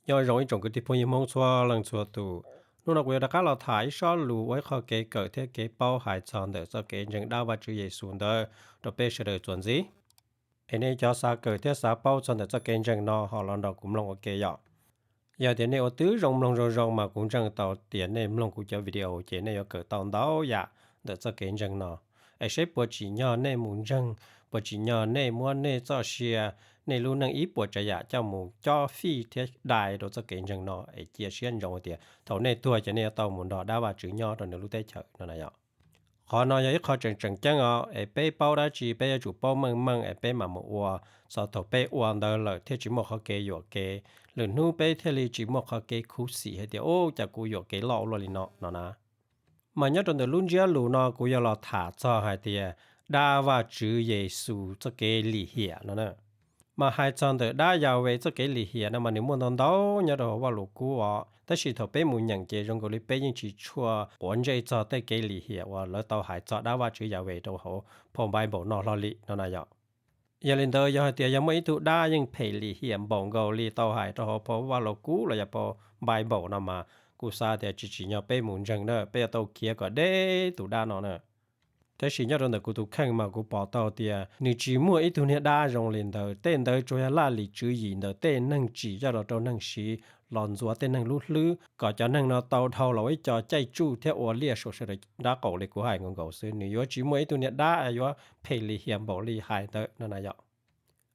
Nyob zoo ib tsoom kwv tij phooj ywg Hmoob txhua leej txhua tus. Hnub no kuv yuav rov qab los tham ib sob lus ua ib qho kev kawm thiab kev paub hais txog ntawm txoj kev ntseeg dab Vajtswv Yexus ntawd rau peb sawv daws txuas ntxiv. Es nej cov xav kawm thiab xav paub txog ntawm txoj kev ntseeg no ho los nrog kuv mloog ua ke yom. Yog tias nej ua tib zoo mloog zoo zoo mas kuv ntseeg tau tias nej mloog kuv cov video ces nej yuav kawm tau ntau yam ntawm txoj kev ntseeg no. Es seb puas tsim nyog nej mus ntseeg, puas tsim nyog nej muab nej txoj sia, nej lub neej ib puas tsav yam coj mus cob fij thiab dai rau txoj kev ntseeg no es cia siab ntsoov tias thaum nej tuag ces nej yuav tau mus nrog dab Vajtswv nyob rau nws lub teb chaws no na yom. Qhov no yog ib qho tseem tseem ceeb os, es peb paub dab tsi peb yuav tsum paub meej meej es peb mam mus ua, txog thaum peb ua ntawd lawm thiaj tsis muaj qhov kev yuam kev, lwm hnub peb thiaj li tsis muaj qhov kev khuv xim hais tias ub cas kuv yuam kev loj ua luaj li no no na. Mas nyob rau ntawm lub ntsiab lus no kuv yuav los tham txog hais tias dab Vajtswv Yexus txoj kev lim hiam no na. Mas hais txog ntawm dab Yahweh txoj kev lim hiam no mas nws muaj ntau ntau nyob rau hauv Vajluskub os, tab sis thaum peb mus nyeem ces zoo nkaus li peb yeej tsis tshua quav ntsej txog tej kev lim hiam uas lawv tau hais txog dab Vajtswv Yahweh rau hauv phau Bible no hlo li no na yom. Yog li ntawd yog hais tias yog muaj ib tug dab yeej phem lim hiam npaum nkaus li tau hais rau hauv phau Vajluskub los yog phau Bible no mas kuv xav tias tsis tsim nyog peb mus ntseeg na, peb yuav tau khiav kom deb tus dab no na. Tab sis nyob rau ntawm kuv tus kheej mas kuv pom tau tias nws tsis muaj ib tug niag dab zoo li ntawd, tej ntawd tsuas yog laj lim tswv yim ntawm tej neeg tsim coj los rau neeg siv los ntxuav tej neeg lub hlwb kom cov neeg no tau dhau los ua ib co caij tsuj thiab ua liaj saum sawv daws nrab qaum li kuv hais nkaus nkaus xwb. Nws yuav tsis muaj ib tug niag dab yuav phem lim hiam npaum li hais ntawd no na yom.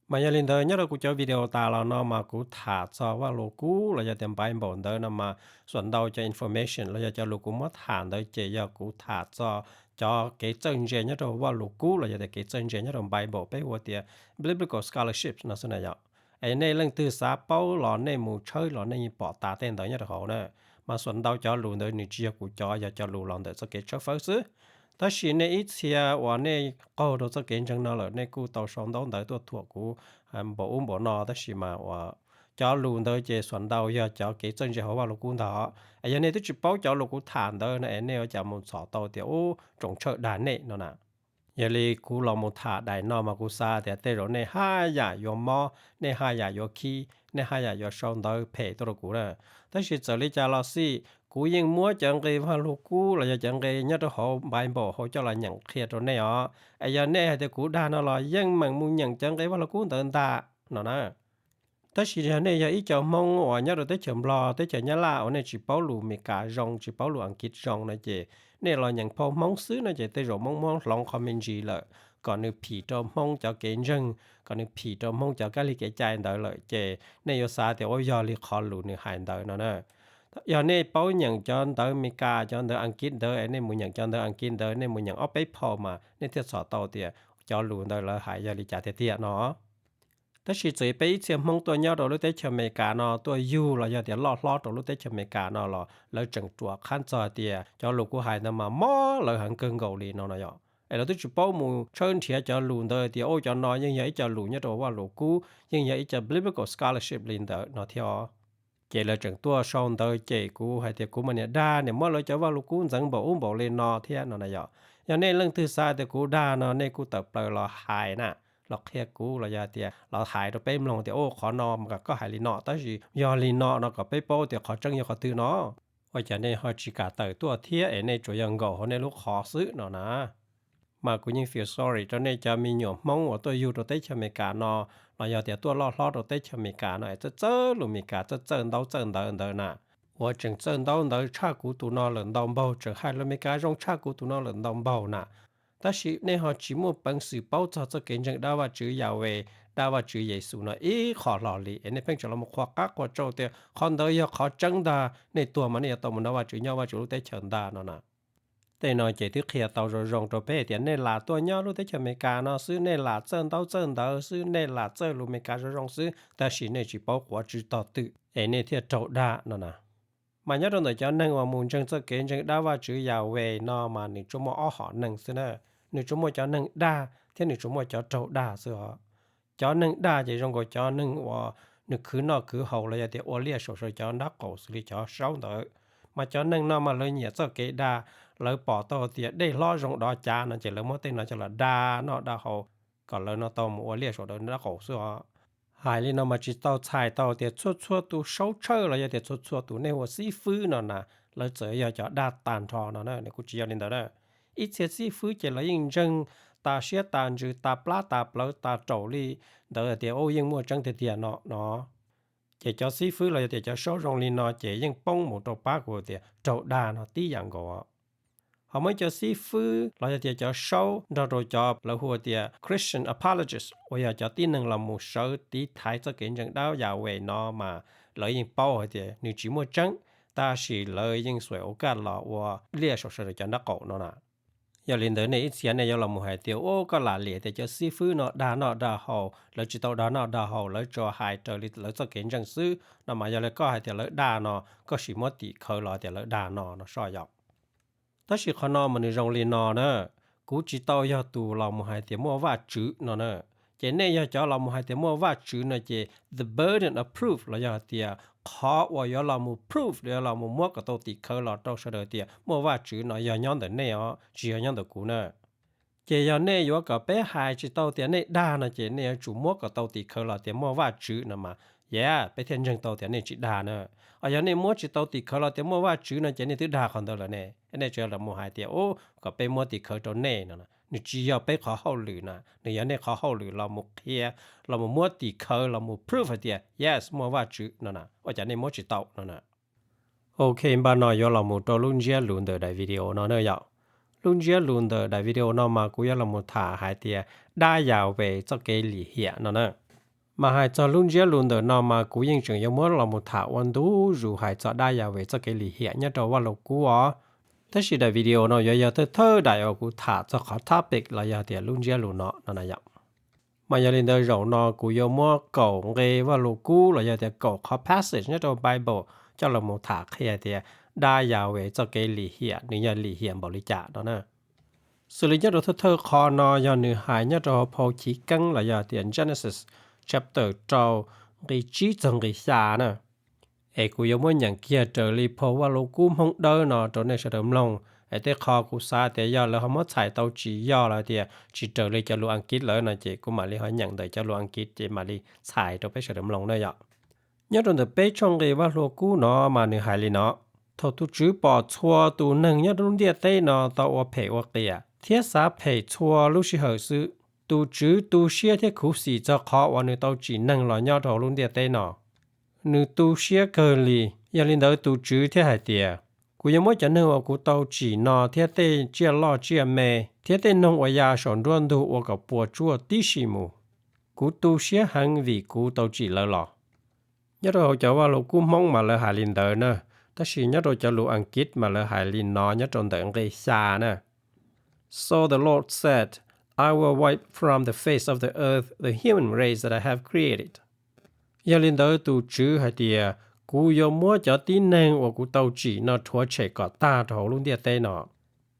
Mas yog li ntawd nyob rau kuv cov video tas los no mas kuv tham txog Vajluskub los yog tias Bible ntawd no mas xuam ntau cov information los yog cov lus kuv muab tham ntawd ces yog kuv tham txog cov kev txawj ntse nyob rau Vajluskub los yog tias kev txawj ntse nyob rau Bible peb hu ua tias biblical scholarship no xwb na yom. Es nej leej twg xav paub los nej mus tshawb los nej yeej pom tas tej ntawd nyob rau hauv na. Mas xuam ntau cov lus ntawd nws tsis yog kuv cov, yog cov lus los ntawm txoj kev tshawb fawb xwb. Tab sis nej ib txhia uas nej qaug rau txoj kev ntseeg no lawm nej kuj tau sau ntaub ntawv tuaj thuam kuv npaum ub npaum no, tab sis mas uas cov lus ntawd ces xuam ntau yog cov kev txawj ntse hauv Vajluskub ntag. Es yog nej twb tsis paub cov lus kuv tham ntawd no es nej ua cas mus txhom tau tias ub tsoom tshawj dag nej no na. Yog li kuv los mus tham daim no mas kuv xav tias tej zaum nej haj yam yuav mob, nej haj yam yuav khib, nej haj yam yuav sau ntawv phem tuaj rau kuv na. Tab sis txawm li cas los xij kuv yeej muab cov nqe Vajluskub los yog cov nqe nyob rau hauv Bible hauv coj los nyeem qhia rau nej os. Es yog nej hais tias kuv dag no los yeej meem mus nyeem cov nqe Vajluskub ntawd ntag no na. Tab sis yog nej yog ib co Hmoob uas nyob rau teb chaws Nplog teb chaws Nyab Laj uas nej tsis paub lus Meskas zoo tsis paub lus Askiv zoo no ces nej los nyeem phau Hmoob xwb no ces tej zaum Hmoob muab hloov qhov me ntsis lawm kom nws phim rau Hmoob cov kev ntseeg, kom nws phim rau Hmoob cov kab li kev cai ntawd lawm ces nej yuav xav tias ua yog li qhov lus nws hais ntawd no na. Yog nej paub nyeem cov ntawv Meskas cov ntawv Askiv ntawd es nej mus nyeem cov ntawv Askiv ntawd nej mus nyeem ob peb phau mas nej thiaj txhom tau tias cov lus ntawd lawv hais yog li cas tiag tiag no. Tab sis txawm peb ib txhia Hmoob tuaj nyob rau lub teb chaws Amelikas no tuaj yug los yog tias loj hlob rau lub teb chaws Amelikas no los lawv tseem ruam qhab txog tias cov lus kuv hais ntawd mas mob lawv heev kawg nkaus li no no yom. Es lawv twb tsis paub mus tshawb nrhiav cov lus ntawd tias ua cov no yeej yog ib co lus nyob rau Vajluskub, yeej yog ib co biblical scholarship li ntawd no thiab os. Ces lawv tseem tuaj sau ntawv cem kuv hais tias kuv mas niam dag niam muab lawv cov Vajluskub ntxeev npaum ub npaum li no thiab no na yom. Yog nej leej twg xav tias kuv dag no nej kuj tawm plaws los hais na, los qhia kuv los yog tias los hais rau peb mloog tias ua qhov no mas kom koj hais li no tab sis yog li no no kom peb paub tias qhov tseeb yog qhov twg no. Ua cas nej ho tsis kam tawm tuaj thiab es nej tsuas yog nkaum hauv nej lub qhov xwb no na. Mas kuv yeej feel sorry rau nej cov me nyuam Hmoob uas tuaj yug rau teb chaws Amelikas no los yog tias tuaj loj hlob rau teb chaws Amelikas no es txawj txawj lus Amelikas txawj txawj ntaub txawj ntawv ntawd na, uas tseem txawj ntaub ntawv tshaj kuv tus no lawm ntau npaug, tseem hais lus Amelikas zoo tshaj kuv tus no lawm ntau npaug na. Tab sis nej ho tsis muaj peev xwm paub txog txoj kev ntseeg dab Vajtswv Yahweh, dab Vajtswv Yexus no ib qho hlo li es nej pheej tseem los qhuas qab qhuas tsau tias qhov ntawd yog qhov tseeb ntag, nej tuag mas nej yuav tau mus nrog Vajtswv nyob Vajtswv lub teb chaws ntag no na. Tej no ces twb qhia tau zoo zoo rau peb hais tias nej lam tuaj nyob lub teb chaws Amelikas no xwb, nej lam txawj ntaub txawj ntawv xwb, nej lam txawj lus Amelikas zoo zoo xwb, tab sis nej tsis paub quav tsw tog twm es nej thiaj raug dag no na. Mas nyob rau ntawm cov neeg uas mus ntseeg txoj kev ntseeg dab Vajtswv Yahweh no mas nws tsuas muaj ob hom neeg xwb na. Nws tsuas muaj cov neeg dag thiab nws tsuas muaj cov raug dag xwb os. Cov neeg dag ces zoo nkaus cov neeg uas nws khwv noj khwv haus los yog tias ua liaj saum saw cov nrab qaum xws li cov saub ntawd. Mas cov neeg no mas lawv nyiam txoj kev dag, lawv pom tau tias dej hlob zoo dov cav no ces lawv muab tej no coj los dag noj dag haus kom lawv no tau mus ua liaj saum daws nrab qaum xwb os. Hais li no mas tsis tau txhais tau tias txhua txhua tus saub tshawj los yog tias txhua txhua tus nej hu ua xib fwb no na, lawv txawm yog cov dag tag nrho no na, nws kuj tsis yog li ntawd na. Ib txhia xib fwb ces lawv yeej ntseeg tas siab tas ntsws tas plab tas plawv tas raum li ntawd tias u yeej muaj tseeb tiag tiag no no. Ces cov xib fwb los yog tias cov saub zoo li no ces yeej poob mus rau pab kuv tias raug dag no tib yam nkaus. Ho muaj ib co xib fwb los yog tias cov saub nrog rau cov lawv hu tias Christian apologists uas yog cov tib neeg los mus sawv tiv thaiv txoj kev ntseeg dab Yahweh no mas lawv yeej paub hais tias nws tsis muaj tseeb, tab sis lawv yeej xuas ua kaj los ua liaj saum sawv daws cov nraub qaum no na. Yog li ntawd nej ib txhia nej yuav los mus hais tias u koj lam liam tias cov xib fwb no dag noj dag haus, lawv tsis tau dag noj dag haus, lawv tsuas hais raws li lawv txoj kev ntseeg xwb no mas yog li koj hais tias lawv dag no koj sim muab tim khawv los tias lawv dag no no soj yom. Tab sis qhov no mas nws zoo li no na, kuv tsis tau yog tus los mus hais tias muaj Vajtswv no na. Ces nej yog cov los mus hais tias muaj Vajtswv no ces the burden of proof los yog hais tias qhov uas yuav los mus proof, yuav los mus muab kom tau tim khawv los rau sawv daws tias muaj Vajtswv no yog nyob ntawm nej os, tsis yog nyob ntawm kuv na. Ces yog nej yuav kom peb hais tsis tau tias nej dag no ces nej yuav tsum muab kom tau tim khawv los tias muaj Vajtswv no mas, yeah, peb thiaj ntseeg tau tias nej tsis dag na. Os yog nej muab tsis tau tim khawv los tias muaj Vajtswv no ces nej twb dag qhov ntawd lawm ne. Nej tsuas yog los mus hais tias u kom peb muab tim khawv rau nej no, nws tsis yog peb qhov hauj lwm na, nws yog nej qhov hauj lwm los mus qhia, los mus muab tim khawv los mus proof hais tias yes muaj Vajtswv no na, ua cas nej muab tsis tau no na. Ok, npaj no yuav los mus rau lub ntsiab lus ntawm daim video no na yom. Lub ntsiab lus ntawm daim video no mas kuv yuav los mus tham hais tias dab Yahweh txoj kev lim hiam no na. Mas hais txog lub ntsiab lus ntawm no mas kuv yeej tseem yuav muab los mus tham ua ntu zus hais txog dab Yahweh txoj kev lim hiam nyob rau Vaj Lug Kub os. Tab sis daim video no yuav yog thawj thawj daim uas kuv tham txog qhov topic los yog tias lub ntsiab lus no no na yom. Mas yog li ntawd zaum no kuv yuav muab kaum nqe Vaj Lug Kub los yog tias kaum qhov passage nyob rau Bible coj los mus tham qhia tias dab Yahweh txoj kev lim hiam nws yog lim hiam npaum li cas no na. Xws li nyob rau thawj thawj qhov no yog nws hais nyob rau hauv phau Chiv Keeb los yog tias Genesis chapter rau nqe tsib txog nqe xya na. Es kuv yuav muab nyeem kiag raws li phau Vaj Lug Kub Hmoob Dawb no rau nej sawv daws mloog. Es tej qho kuv xav tias yog lawv ho muab txhais tau tsis yog los tias tsis raws li cov lus Askiv lawm no ces kuv mam li ho nyeem ntawm cov lus Askiv ces mam li txhais rau peb sawv daws mloog na yom. Nyob rau ntawm peb tshooj nqe Vaj Lug Kub no mas nws hais li no: Thaum tus Tswv pom txhua tus neeg nyob rau lub ntiaj teb no tau ua phem ua qias thiab xav phem txhua lub sij hawm xwb, tus Tswv tu siab thiab khuv xim txog qhov uas nws tau tsim neeg los nyob rau hauv lub ntiaj teb no. Nws tu siab kawg li. Yog li ntawd tus Tswv thiaj hais tias, kuv yuav muab cov neeg uas kuv tau tsim no thiab tej tsiaj loj tsiaj me thiab tej noog uas ya saum nruab ntug ua kom puas tsuaj tib si mus. Kuv tu siab heev vim kuv tau tsim lawv los. Nyob rau hauv cov Vaj Lug Kub Hmoob mas lawv hais li ntawd na, tab sis nyob rau cov lus Askiv mas lawv hais li no nyob rau ntawm nqe xya na: So the Lord said, I will wipe from the face of the earth the human race that I have created. Yog li ntawd tus Tswv hais tias, kuv yuav muab cov tib neeg uas kuv tau tsim no rhuav tshem kom tag rau hauv lub ntiaj teb no.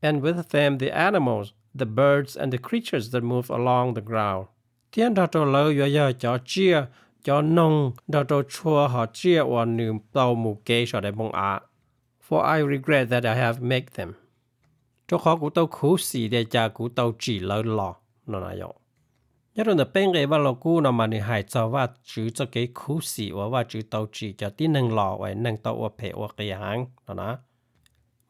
And with them the animals, the birds and the creatures that move along the ground. Thiab nrog rau lawv yuav yog cov tsiaj, cov noog nrog rau txhua hom tsiaj uas nws tau mus kev saum daim npoo av. For I regret that I have made them. Rau qhov kuv tau khuv xim tias cas kuv tau tsim lawv los no na yom. Nyob rau ntawm peb nqe Vaj Lug Kub no mas nws hais txog Vajtswv txoj kev khuv xim uas Vajtswv tau tsim cov tib neeg los uas neeg tau ua phem ua qias heev no na.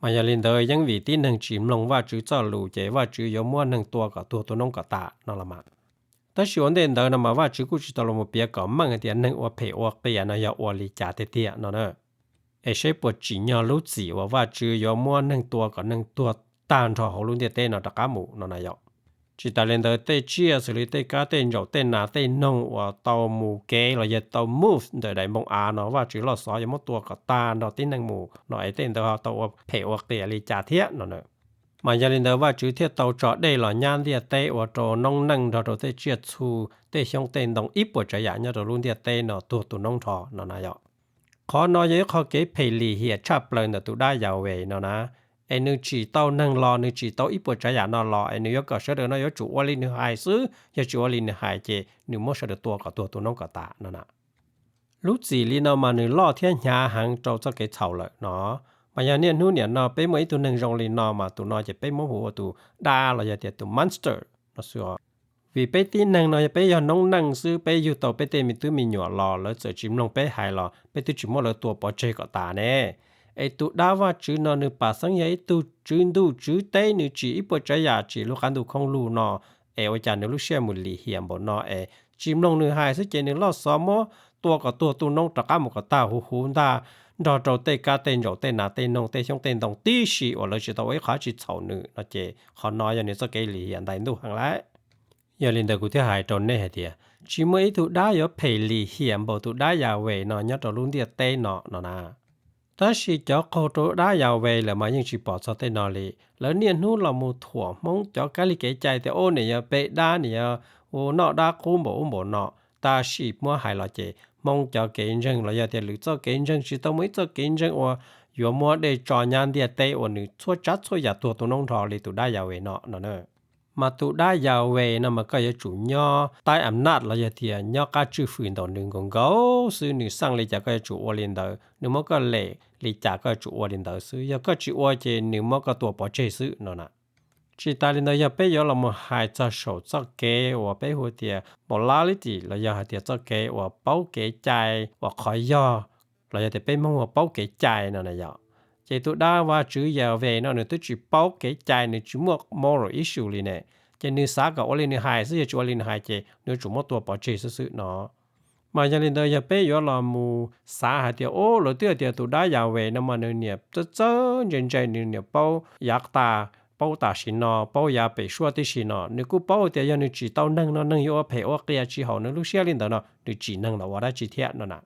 Mas yog li ntawd yeej vim tib neeg tsis mloog Vajtswv txoj lus ces Vajtswv yuav muab neeg tua kom tuag tu noob kom tas no los mas. Tab sis ua ntej ntawd no mas Vajtswv kuj tsis tau los mus piav kom meej hais tias neeg ua phem ua qias no yog ua li cas tiag tiag no na. Es seb puas tsim nyog lub txim uas Vajtswv yuav muab neeg tua kom neeg tuag tag nrho hauv lub ntiaj teb no rov qab mus no na yom. Tsis tas li ntawd tej tsiaj xws li tej kab tej ntsaum tej nas tej noog uas tau mus kev los yog tau move ntawm daim npoo av no Vajtswv loj xov yuav muab tua kom tag nrho tib neeg mus no es tej ntawd ho tau ua phem ua qias li cas thiab no na. Mas yog li ntawd Vajtswv thiaj tau tso dej los nyab ntiaj teb ua rau noob neej nrog rau tej tsiaj txhu, tej xyoob tej ntoo ib puas tsav yam nyob rau lub ntiaj teb no tuag tu noob nrho no na yom. Qhov no yog ib qho kev phem lim hiam tshaj plaws ntawm tus dab Yahweh no na. Es nws tsim tau neeg los, nws tsim tau ib puas tsav yam no los es nws yuav kom sawv daws no yuav tsum ua li nws hais xwb, yog tsis ua li nws hais ces nws muab sawv daws tua kom tuag tu noob kom tas no na. Lub txim li no mas nws loj thiab hnyav heev rau txoj kev txhaum lawm no. Mas yog niaj hnub niam no peb muaj ib tug neeg zoo li no mas tus no ces peb muab hu ua tus dab los yog tias tus monster no xwb os. Vim peb tib neeg no yog peb yog noob neej xwb, peb yug tau peb tej me tub me nyuam los lawv txawm tsis mloog peb hais los peb twb tsis muab lawv tua pov tseg kom tas ne. Es tus dab Vajtswv no nws pam xeeb yog ib tug tswv ntuj tswv teb, nws tsim ib puas tsav yam, tsim lub qab ntuj khoob lug no, es ua cas nws lub siab mus lim hiam npaum no es tsis mloog nws hais xwb ces nws loj xov muab tua kom tuag tu noob rov qab mus kom tag huv huv ntag, nrog rau tej kab tej ntsaum tej nas tej noog tej xyoob tej ntoo tib si uas lawv tsis tau ua ib qho dab tsi txhaum nws no ces qhov no yog nws txoj kev lim hiam ntais ntuj heev lawm. Yog li ntawd kuv thiaj hais rau nej hais tias tsis muaj ib tug dab yuav phem lim hiam npaum tus dab Yahweh no nyob rau lub ntiaj teb no no na. Tab sis cov qaug rau dab Yahweh lawm mas yeej tsis pom txog tej no li. Lawv niaj hnub los mus thuam Hmoob cov kab li kev cai tias ub, nws yog peb dab, nws yog ua noj dab qub npaum ub npaum no. Tab sis muab hais los ces Hmoob cov kev ntseeg los yog tias lwm txoj kev ntseeg tsis tau muaj ib txoj kev ntseeg uas yuav muab dej tso nyab ntiaj teb uas nws txhua tsav txhua yam tuag tu noob nrho li tus dab Yahweh no no na. Mas tus dab Yahweh no mas koj yuav tsum nyob taib am naj los yog tias nyob qab tswj fwm ntawm nws nkaus nkaus xwb, nws xaj li cas koj yuav tsum ua li ntawd, nws muab koj lem li cas koj yuav tsum ua li ntawd xwb. Yog koj tsis ua ces nws muab koj tua pov tseg xwb no na. Tsis tas li ntawd yog peb yuav los mus hais txog saum txoj kev uas peb hu tias morality los yog hais tias txoj kev uas paub kev cai uas qhov yog, los yog tias peb Hmoob hu paub kev cai no na yom. Ces tus dab Vajtswv Yahweh no nws twb tsis paub kev cai, nws tsis muaj moral issue li ne, ces nws xav kom ua li nws hais xwb, yog tsis ua li nws hais ces nws yuav tsum muab tua pov tseg xwb xwb no. Mas yog li ntawd yog peb yuav los mus xav hais tias ub, lawv twb hais tias tus dab Yahweh no mas nws niam txawj txawj ntse ntse, nws niam paub yav tas, paub tam sim no, paub yav pem suab tib si no, nws kuj paub tias yog nws tsim tau neeg no neeg yuav ua phem ua qias tsis haum nws lub siab li ntawd no nws tsim neeg los ua dab tsi thiab no na.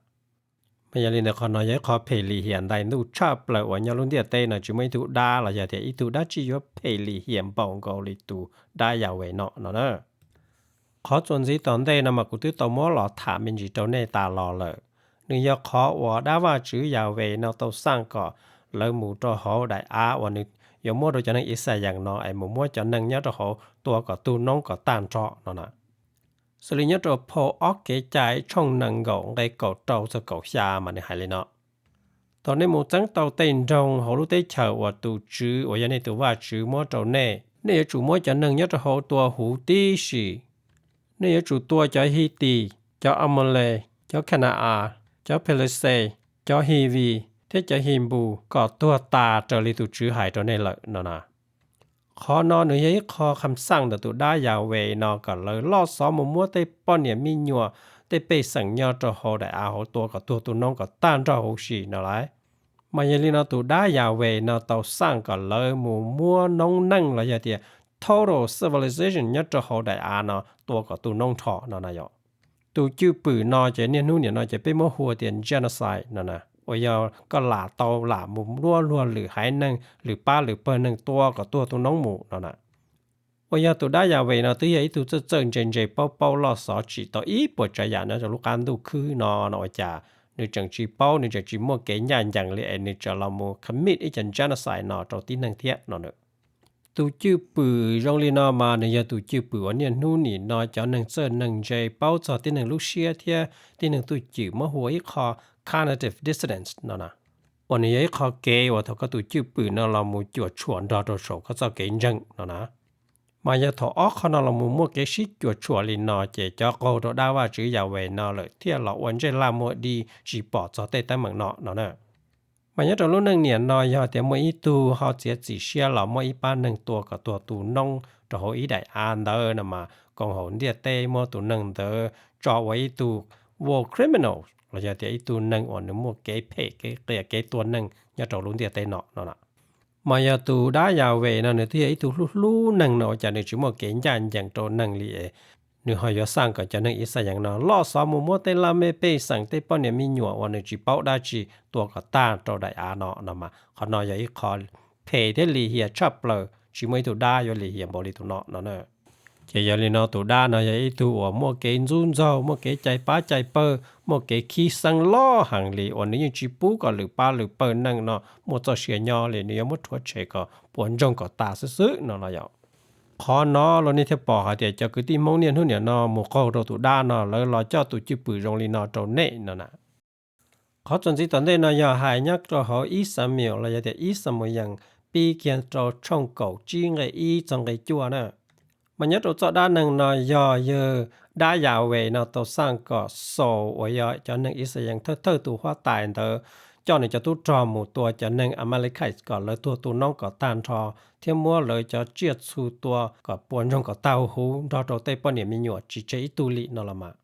Mas yog li ntawd qhov no yog ib qho phem lim hiam ntais ntuj tshaj plaws uas nyob lub ntiaj teb no tsis muaj ib tug dab los yog tias ib tug dab tsi yuav phem lim hiam npaum nkaus li tus dab Yahweh no no na. Qhov txuas ntxiv tom ntej no mas kuv twb tau muab los tham me ntsis rau nej tas los lawm. Nws yog qhov uas dab Vajtswv Yahweh no tau xaj kom lawv mus rau hauv daim av uas nws yuav muab rau cov neeg Ixayees no es mus muab cov neeg nyob rau hauv tua kom tu noob kom tag nrho no na. Xws li nyob rau phau ob Kev cai tshooj nees nkaum nqe kaum rau txog kaum xya mas nws hais li no: Thaum nej mus txeeb tau tej nroog hauv lub teb chaws uas tus Tswv uas yog nej tus Vajtswv muab rau nej, nej yuav tsum muab cov neeg nyob rau hauv tua huv tib si. Nej yuav tsum tua cov Hitis, cov Amaules, cov Khana-as, cov Phelixes, cov Hivis thiab cov Hinpus kom tuag tas raws li tus Tswv hais rau nej lawm no na. Qhov no nws yog ib qho kham xaj ntawm tus dab Yahweh no kom lawv loj xov mus muab tej poj niam me nyuam, tej pej xeem nyob rau hauv daim av hauv tua kom tuag tu noob kom tag nrho huv si no lauj. Mas yog li no tus dab Yahweh no tau xaj kom lawv mus muab noob neej los yog tias total civilization nyob rau hauv daim av no tua kom tu noob nrho no na yom. Tus cwj pwm no ces niaj hnub niam no ces peb muab hu tias genocide no na, uas yog koj lam tau lam mus muab luag lwm haiv neeg, lwm pab lwm pawg neeg tua kom tuag tu noob mus no na. Uas yog tus dab Yahweh no twb yog ib tug txawj txawj ntse ntse paub paub loj xov tsim tau ib puas tsav yam nyob rau lub qab ntuj khwb no no ua cas nws tseem tsis paub, nws tseem tsis muaj kev ncaj ncees li es nws tseem los mus commit ib co genocide no rau tib neeg thiab no na. Tus cwj pwm zoo li no mas nws yog tus cwj pwm uas niaj hnub nim no cov neeg txawj neeg ntse paub txog tib neeg lub siab thiab tib neeg twj ywm muab hu ua ib qho cognitive dissonance no na, uas nws yog ib qho kev uas thaum koj tus cwj pwm no los mus cuam tshuam nrog rau saum koj txoj kev ntseeg no na. Mas yog thaum ob qho no los mus muaj kev sib cuam tshuam li no ces cov qaug rau dab Vajtswv Yahweh no lawm thiaj los ua ntsej laj muag di tsis pom txog tej teeb meem no no na. Mas nyob rau lub neej niam no yog tias muaj ib tug ho txiav txim siab los muab ib pab neeg tua kom tuag tu noob rau hauv ib daim av ntawd no mas koom haum ntiaj teb muab tus neeg ntawd tso ua ib tug war criminal los yog tias ib tug neeg uas nws muaj kev phem kev qias kev tua neeg nyob rau lub ntiaj teb no no na. Mas yog tus dab Yahweh no nws twb yog ib tug hlub hlub neeg no ua cas nws tsis muaj kev ncaj ncees rau neeg li es nws ho yuav xaj kom cov neeg Ixayees no loj xov mus muab tej laj mej pej xeem tej poj niam me nyuam uas nws tsis paub dab tsi tua kom tag rau daim av no no mas qhov no yog ib qho phem thiab lim hiam tshaj plaws, tsis muaj ib tug dab yuav lim hiam npaum li tus no no na. Ces yog li no tus dab no yog ib tug uas muaj kev ntxub ntxaug, muaj kev cai pab cai pawg, muaj kev khib xeeb loj heev li uas nws yeej tsis pub kom lwm pab lwm pawg neeg no muaj txoj sia nyob li, nws yuav muab rhuav tshem kom puas ntsoog kom tas xwb xwb no los yom. Qhov no los nej thiaj pom hais tias cov kwv tij Hmoob niaj hnub niam no mus qaug rau tus dab no lawv los coj tus cwj pwm zoo li no rau nej no na. Qhov txuas ntxiv tom ntej no yog hais nyob rau hauv ib Xamuyees los yog tias ib Xamuyees pib kiag rau tshooj kaum tsib nqe ib txog nqe cuaj na. Mas nyob rau txoj dab neeg no yog yawg dab Yas Ves no tau xaj kom Xaus uas yog cov neeg Ixayees thawj thawj tus huab tais ntawd coj nws cov tub rog mus tua cov neeg Amalekais kom lawv tuag tu noob kom tag nrho thiab muab lawv cov tsiaj txhu tua kom puas ntsoog kom tag huv nrog rau tej poj niam me nyuam tsis tseg ib tug li no los mas.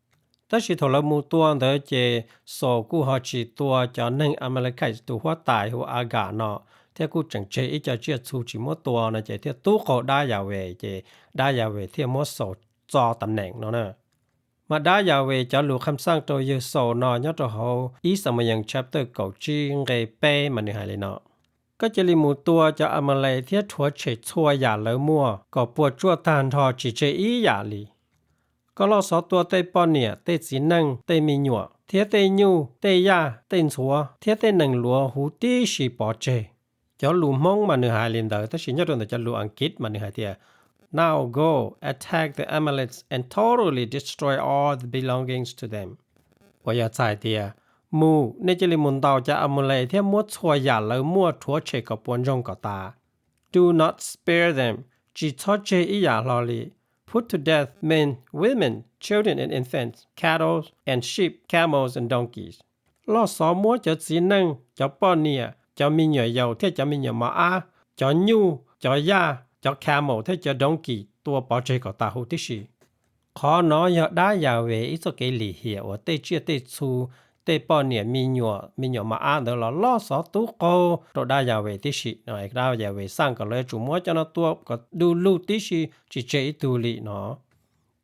Tab sis thaum lawv mus tua ntawd ces Xaus kuj ho tsis tua cov neeg Amalekais tus huab tais hu Agas no, thiab kuj tseem tseg ib co tsiaj txhu tsis muab tua no ces thiaj tub qaug dab Yas Ves ces dab Yas Ves thiaj muab Xaus txo tam neem no na. Mas dab Yas Ves cov lus kham xaj rau yawg Xaus no nyob rau hauv ib Xamuyees chapter kaum tsib nqe peb mas nws hais li no: Koj cia li mus tua cov Amales thiab rhuav tshem txhua yam lawv muaj kom puas tsuaj tag nrho tsis tseg ib yam li. Koj loj xov tua tej poj niam, tej txiv neej, tej me nyuam, thiab tej nyuj, tej yaj, tej ntxhuav, thiab tej nees luav huv tib si pov tseg. Cov lus Hmoob mas nws hais li ntawd, tab sis nyob rau ntawm cov lus Askiv mas nws hais tias: Now go, attack the Amalekites and totally destroy all the belongings to them. Uas yog txhais tias: Mus, nej cia li mus ntaus cov Amales thiab muab txhua yam lawv muaj rhuav tshem kom puas ntsoog kom tas. Do not spare them, tsis txhob tseg ib yam hlo li. Put to death men, women, children and infants, cattle and sheep, camels and donkeys. Loj xov muab cov txiv neej, cov poj niam, cov me nyuam yaus thiab cov me nyuam mos ab, cov nyuj, cov yaj, cov camel thiab cov donkey tua pov tseg kom tas huv tib si. Qhov no yog dab Yas Ves ib txoj kev lim hiam uas tej tsiaj tej txhu, tej poj niam me nyuam, me nyuam mos ab ntawd los loj xov tub qaug rau dab Yas Ves tib si. Dab Yas Ves xaj kom lawv yuav tsum muab cov no tua kom du lug tib si tsis tseg ib tug li no.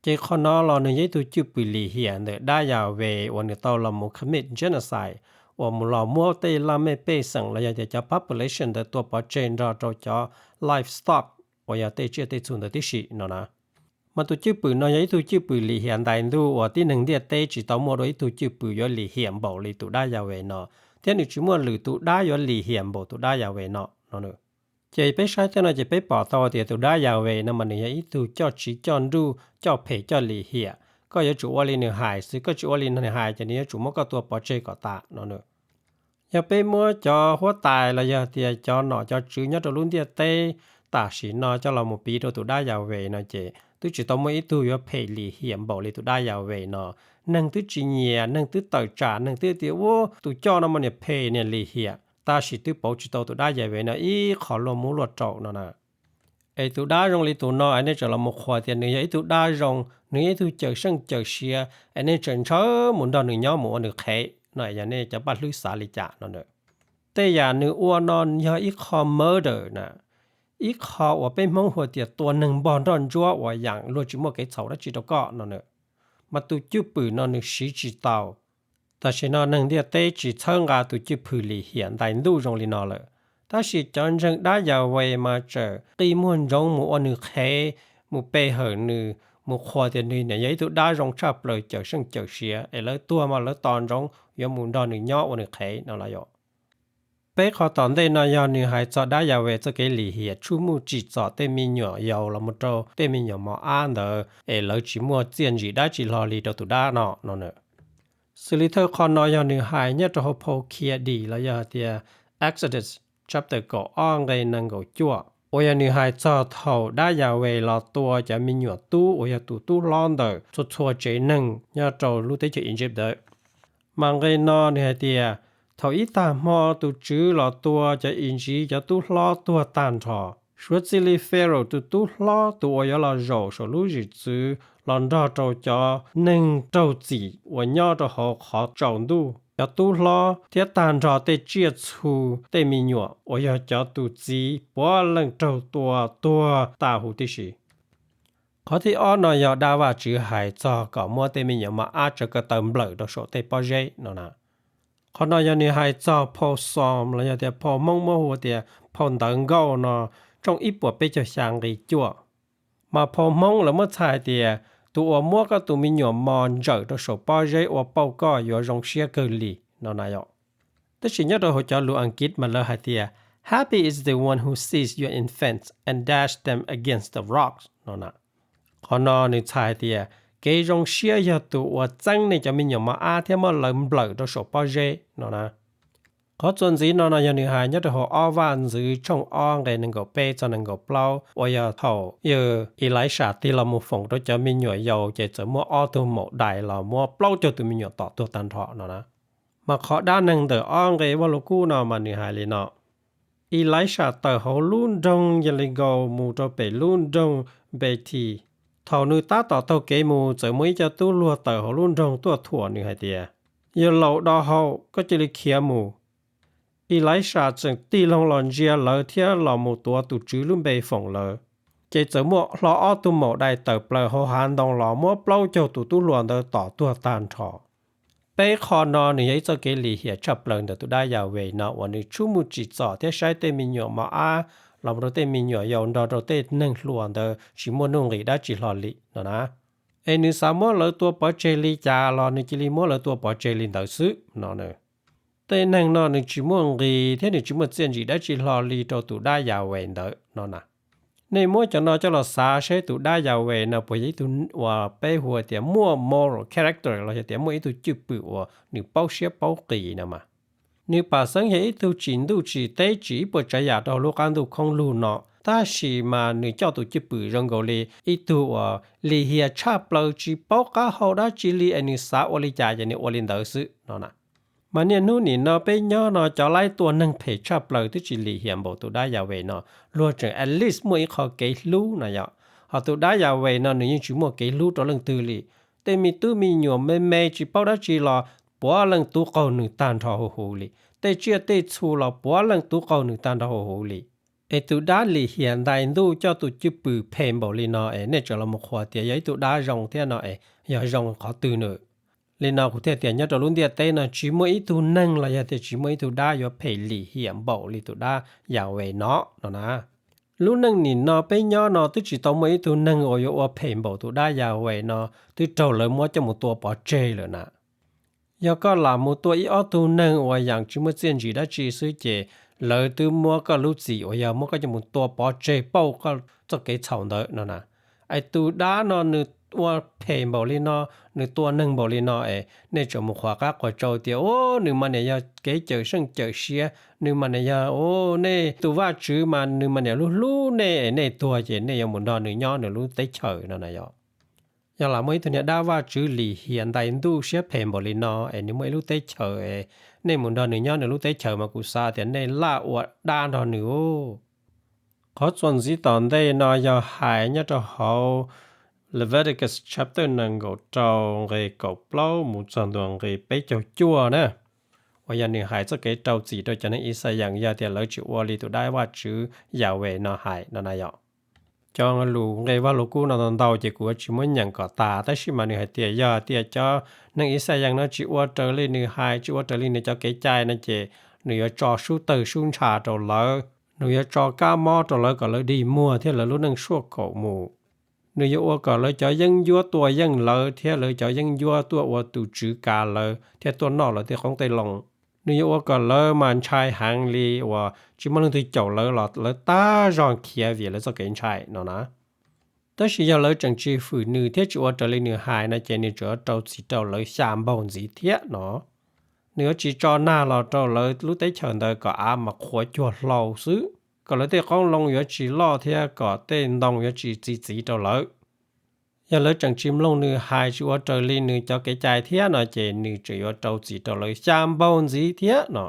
Ces qhov no los nws yog ib tug cwj pwm lim hiam ntawm dab Yas Ves uas nws tau los mus commit genocide, uas mus los muab tej laj mej pej xeem los yog tias cov population ntawd tua pov tseg nrog rau cov livestock uas yog tej tsiaj tej txhu ntawd tib si no na. Mas tus cwj pwm no yog ib tug cwj pwm lim hiam ntais ntuj uas tib neeg ntiaj teb tsis tau muaj dua ib tug cwj pwm yuav lim hiam npaum li tus dab Yas Ves no, thiab nws tsis muaj lwm tus dab yuav lim hiam npaum tus dab Yas Ves no no. Ces peb saib tej no ces peb pom tau tias tus dab Yas Ves no mas nws yog ib tug coj tsiv coj nruj, coj phem coj lim hiam. Koj yuav tsum ua li nws hais xwb, koj tsis ua li nws hais ces nws yuav tsum muab koj tua pov tseg kom tas no. Yog peb muab cov huab tais los yog tias cov nom cov tswv nyob rau lub ntiaj teb tam sim no coj los mus piv rau tus dab Yas Ves no ces twb tsis tau muaj ib tug yuav phem lim hiam npaum li tus dab Yas Ves no. Neeg twb tsis nyiam, neeg twb tawm tsam, neeg twb tias ua tus coj no mas niam phem niam lim hiam, tab sis twb pauv tsis tau tus dab Yas Ves no ib qho luaj mub luaj rau no na. Es tus dab zoo li tus no es nej tseem los mus qhuas tias nws yog ib tug dab zoo, nws yog ib tug cawm seej cawm siav, es nej tseem ntshaw mus nrog nws nyob mus ua nws qhev no, yog nej cov paj hlwb xav li cas no. Tej yam nws ua no yog ib qho murder na, ib qho uas peb Hmoob hu tias tua neeg npog nroj ntsuab uas yam luag tsis muaj kev txhaum dab tsi rau koj no. Mas tus cwj pwm no nws siv tsis tau. Tam sim no neeg ntiaj teb tsis txhawb nqa tus cwj pwm lim hiam ntais ntuj zoo li no lawm, tab sis cov ntseeg dab Yas Ves mas tseem qi muag ntsoov mus ua nws qhev, mus pe hawm nws, mus qhuas tias nws yog ib tug dab zoo tshaj plaws cawm seej cawm siav, es lawv tuag mas lawv tos ntsoov yuav mus nrog nws nyob ua nws qhev no los yog. Peb qhov tom ntej no yog nws hais txog dab Yas Ves txoj kev lim hiam tshuaj muj tsim txom tej me nyuam yaus los mus rau tej me nyuam mos ab ntawd es lawv tsis muaj txiaj ntsim dab tsi hlo li rau tus dab no no. Xws li thawj qho no yog nws hais nyob rau hauv phau Khiav Dim los yog hais tias Exodus chapter kaum ob nqe nees nkaum cuaj, uas yog nws hais txog thaum dab Yas Ves los tua cov me nyuam tub uas yog tus tub hlob ntawm txhua txhua tsev neeg nyob rau lub teb chaws Egypt ntawd. Mas nqe no nws hais tias, thaum ib tag hmo tus Tswv los tua cov Iziv cov tub hlob tuag tag nrho, suav txij li Pharaoh tus tub hlob tus uas yuav los zaum saum lub zwm txwv los nrog rau cov neeg raug txim uas nyob rau hauv qhov tsaus ntuj, cov tub hlob thiab tag nrho tej tsiaj txhu tej me nyuam uas yog cov tus txiv puav leej raug tua tuag tas huv tib si. Qhov thib ob no yog dab Vajtswv hais txog kom muab tej me nyuam mos ab tsawv ko taw nplawm rau saum tej pob zeb no na. Qhov no yog nws hais txog phau Xos los yog tias phau Hmoob muab hu tias phau Ntawv Nkauj no, tshooj ib puas peb caug xya nqe cuaj. Mas phau Hmoob lawv muab txhais hais tias tus uas muab koj tus me nyuam mos ntsawm rau saum pob zeb ua pauj koj yuav zoo siab kawg li no na yom. Tab sis nyob rau hauv cov lus Askiv mas lawv hais tias, happy is the one who sees your infants and dash them against the rocks no na. Qhov no nws txhais hais tias kev zoo siab yog tus uas txeeb nej cov me nyuam mos ab thiab muab lawv nplawm rau saum pob zeb no na. Qhov txuas ntxiv no no yog nws hais nyob rau hauv ob Vaj Ntxwv tshooj ob nqe nees nkaum peb txog nees nkaum plaub uas yog thaum yawg Elisas tig los mus foom rau cov me nyuam yaus ces txawm muaj ob tug maum dais los muab plaub caug tus me nyuam tom tuag tag nrho no na. Mas qhov dab neeg ntawm ob nqe Vaj Lug Kub no mas nws hais li no: Elisas tawm hauv lub nroog Yelenkos mus rau pem lub nroog Npethi. Thaum nws tab tom taug kev mus, txawm muaj ib co tub hluas tawm hauv lub nroog tuaj thuam nws hais tias, Yawg laus do hau, koj cia li khiav mus. Elisas txawm tig loo los ntsia lawv thiab los mus tuav tus Tswv lub npe foom lawv. Ces txawm muaj hlo ob tug maum dais tawm plaws hauv hav ntoo los muab plaub caug tus tub hluas ntawd tom tuag tag nrho. Peb qho no nws yog ib txoj kev lim hiam tshaj plaws ntawm tus dab Yahweh no uas nws tshub muaj tsim txom thiab saib tej me nyuam mos ab los mus rau tej me nyuam yaus nrog rau tej neeg hluas ntawd tsis muaj nuj nqis dab tsi hlo li no na. Es nws xav muab lawv tua pov tseg li cas los nws cia li muab lawv tua pov tseg li ntawd xwb no. Tej neeg no nws tsis muaj nqis thiab nws tsis muaj txiaj ntsim dab tsi hlo li rau tus dab Yahweh ntawd no na. Nej muab cov no coj los xav seb tus dab Yahweh no puas yog ib tug uas peb hu tias muaj moral character los yog tias muaj ib tug cwj pwm uas nws paub siab paub qis no mas. Nws pam xeeb yog ib tug tsim ntuj tsim teb tsim ib puas tsav yam rau hauv lub qab ntuj khoob lug no, tab sis mas nws coj tus cwj pwm zoo nkaus li ib tug uas lim hiam tshaj plaws tsis paub qab hau dab tsi li es nws xav ua li cas ces nws ua li ntawd xwb no na. Mas niaj hnub nim no peb nyob no cov laib tua neeg phem tshaj plaws twb tsis lim hiam npaum tus dab Yahweh no, luag tseem at least muaj ib qho kev hlub no yom. Ho tus dab Yahweh no nws yeej tsis muaj kev hlub rau leej twg li. Tej me tub me nyuam me me tsis paub dab tsi los puav leej tub qaug nws tag nrho huv huv li. Tej tsiaj tej txhu los puav leej tub qaug nws tag nrho huv huv li. Es tus dab lim hiam ntais ntuj coj tus cwj pwm phem npaum li no es nej tseem los mus qhuas tias yog ib tug dab zoo thiab no es yog zoo qhov twg nws? Li no kuv thiaj tias nyob rau lub ntiaj teb no tsis muaj ib tug neeg los yog tias tsis muaj ib tug dab yuav phem lim hiam npaum li tus dab Yahweh no no na. Lub neej nim no peb nyob no twb tsis tau muaj ib tug neeg uas yuav ua phem npaum tus dab Yahweh no twb raug lawv muab coj mus tua pov tseg lawm na. Yog koj lam mus tua ib ob tug neeg uas yam tsis muaj txiaj ntsim dab tsi xwb ces lawv twb muab koj lub txim uas yog muab koj coj mus tua pov tseg pauj koj txoj kev txhaum ntawd no na. Es tus dab no nws ua phem npaum li no, nws tua neeg npaum li no es nej tseem mus qhuas qab qhuas tsau tias, u, nws mas niam yog kev cawm seej cawm siav, nws mas niam yog, u, nej tus Vajtswv mas nws mas niam hlub hlub nej es nej tuag ces nej yuav mus nrog nws nyob nws lub teb chaws no na yom. Yog lam muaj ib tug niag dab Vajtswv lim hiam ntais ntuj siab phem npaum li no es nws muaj ib lub teb chaws es nej mus nrog nws nyob nws lub teb chaws mas kuv xav tias nej laj ua dab nrog nws. Qhov txuas ntxiv tom ntej no yog hais nyob rau hauv Leviticus chapter nees nkaum rau nqe kaum plaub mus txog ntua nqe peb caug cuaj na, uas yog nws hais txoj kev rau txim rau cov neeg Ixayees yog tias lawv tsis ua li tus dab Vajtswv Yahweh no hais no na yom. Cov lus nqe Vajluskub no ntau ntau ces kuv yuav tsis muab nyeem kom tas, tab sis mas nws hais tias yog tias cov neeg Ixayees no tsis ua raws li nws hais, tsis ua raws li nws cov kev cai no ces nws yuav tso sub tawg sub ntsha rau lawv, nws yuav tso kab mob rau lawv kom lawv dig muag thiab lawv lub neej suaj kaum mus. Nws yuav ua kom lawv cov yeeb ncuab tuaj yeej lawv thiab lawv cov yeeb ncuab tuaj ua tus tswv kav lawv thiab tuaj noj lawv tej qoob tej loo. Nws yuav ua kom lawv mas ntshai heev li uas tsis muaj leej twg caum lawv los lawv tag zog khiav vim lawv txoj kev ntshai no na. Tab sis yog lawv tseem tsis fwm nws thiab tsis ua raws li nws hais no ces nws tseem yuav rau txim rau lawv xya npaug ntxiv thiab no. Nws yuav tsis tso nag los rau lawv lub teb chaws ntawd kom av mas qhuav cuag hlau xwb, kom lawv tej qoob loo yuav tsis loj thiab kom tej ntoo yuav tsis txi txiv rau lawv. Yog lawv tseem tsis mloog nws hais, tsis ua raws li nws cov kev cai thiab no ces nws tseem yuav rau txim rau lawv xya npaug ntxiv thiab no.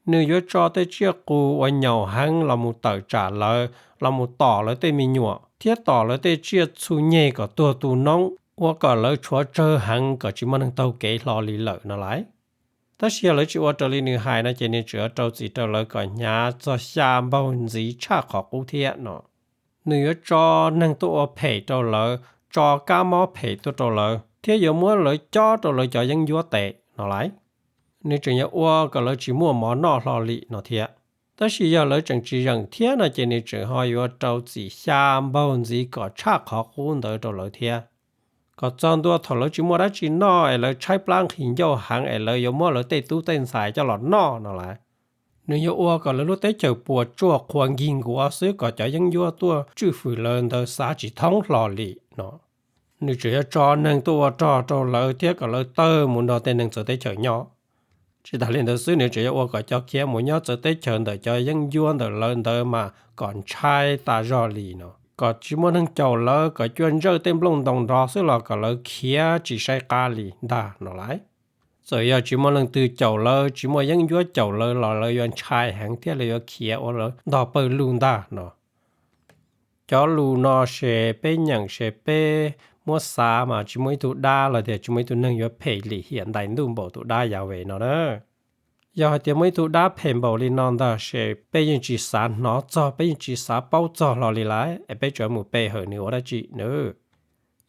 Nws yuav tso tej tsiaj qus uas nyaum heev los mus tawm tsam lawv, los mus tom lawv tej me nyuam thiab tom lawv tej tsiaj txhu nyeg kom tuag tu noob, ua kom lawv tshuav tsawg heev kom tsis muaj neeg taug kev hlo li lawm no lauj. Tab sis yog lawv tsis ua raws li nws hais no ces nws tseem yuav rau txim rau lawv kom hnyav txog xya npaug ntxiv tshaj qhov qub thiab no. Nws yuav tso neeg tuaj ua phem rau lawv, tso kab mob phem tuaj rau lawv, thiab yuav muab lawv cob rau lawv cov yeeb ncuab tes no lauj. Nws tseem yuav ua kom lawv tsis muaj mov noj hlo li no thiab. Tab sis yog lawv tseem tsis zeem thiab no ces nws tseem ho yuav rau txim xya npaug ntxiv kom tshaj qhov qub ntawd rau lawv thiab, kom txog ntua thaum lawv tsis muaj dab tsi noj es lawv tshaib plab nqhis ncauj heev es lawv yuav muab lawv tej tub tej ntxhais coj los noj no lauj. Nws yuav ua kom lawv lub teb chaws puas tsuaj qhuav nkig nkuav xwb kom cov yeeb ncuab tuaj tswj fwm lawv ntawd xav tsis thoob hlo li no. Nws tseem yuav tso neeg tuaj ua rog rau lawv thiab kom lawv tawg mus nrog tej neeg txawv teb chaws nyob. Tsis tas li ntawd xwb, nws tseem yuav ua kom cov khiav mus nyob txawv teb chaws ntawm cov yeeb ncuab ntawm lawv ntawd mas kom ntshai tas zog li no, kom tsis muaj neeg caum lawv, kom cuaj ntsawj tej nplooj ntoos nrov xwb los kom lawv khiav tsis saib qab li ntag no lauj. Txawm yog tsis muaj leej twg caum lawv, tsis muaj yeeb ncuab caum lawv los lawv yuav ntshai heev thiab lawv yuav khiav ua lawv ntog pawg lug ntag no. Cov lus no ces peb nyeem ces peb muab xav mas tsis muaj ib tug dab los tias tsis muaj ib tug neeg yuav phem lim hiam ntais ntuj npaum tus dab Yahweh no na. Yog hais tias muaj ib tug dab phem npaum li no ntag ces peb yeej tsis xav hnov txog, peb yeej tsis xav paub txog hlo li lawm es peb tseem mus pe hawm nws ua dab tsi na.